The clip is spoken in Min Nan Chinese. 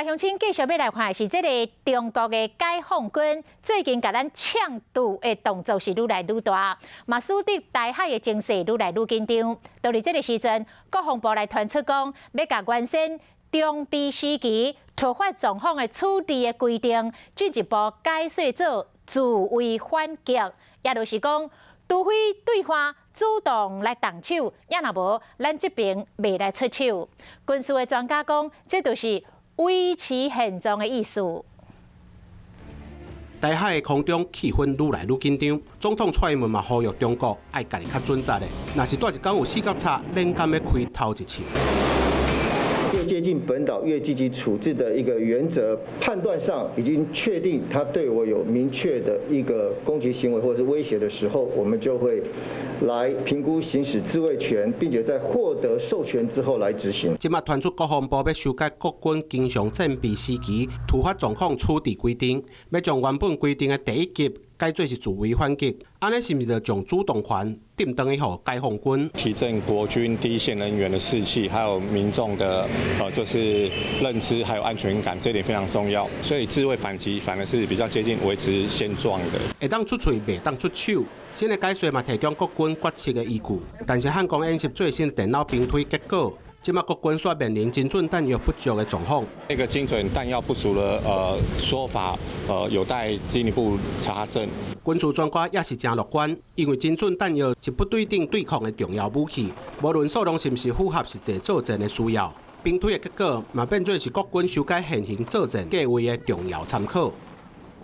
鄉親繼續欲來看的是這个中國的解放軍最近共咱嗆賭的動作是愈來愈大，嘛使得台海的情勢愈來愈緊張。到佇這个時陣，國防部來傳出講，欲共原先長備時期突發狀況的處置的規定，進一步改說做自衛反擊，也就是講，除非對方主動來動手，抑若無，咱這邊袂來出手。軍事的專家講，這就是維持現狀的意思。台海的空中氣氛愈來愈緊張，總統蔡英文嘛呼籲中國愛家己較準則的，若是蹛一工有四角賊，恁敢欲開頭一槍？越接近本島越積極處置的一個原則，判斷上已經確定他對我有明確的一個攻擊行為或者是威脅的時候，我們就會來評估行使自衛權，並且在獲得授權之後來執行。這馬傳出國防部欲修改國軍經常戰備時期突發狀況處置規定，欲將原本規定的第一級改做是自衛反擊，按呢是毋是就將主動權轉轉予解放軍？提振國軍第一線人員的士氣，還有民眾的就是認知，還有安全感，這點非常重要。所以自衛反擊反而是比較接近維持現狀的。會當出喙，袂當出手。新的解說嘛，提供國軍決策的依據。但是漢光演習最新的電腦兵推結果，這馬國軍煞面臨精準彈藥不足的狀況。那個精準彈藥不足的說法，有待進一步查證。軍事專家也是誠樂觀，因為精準彈藥是不對等對抗的重要武器，無論數量是毋是符合實際作戰的需要。兵推的結果嘛變做是國軍修改現行作戰計畫的重要參考。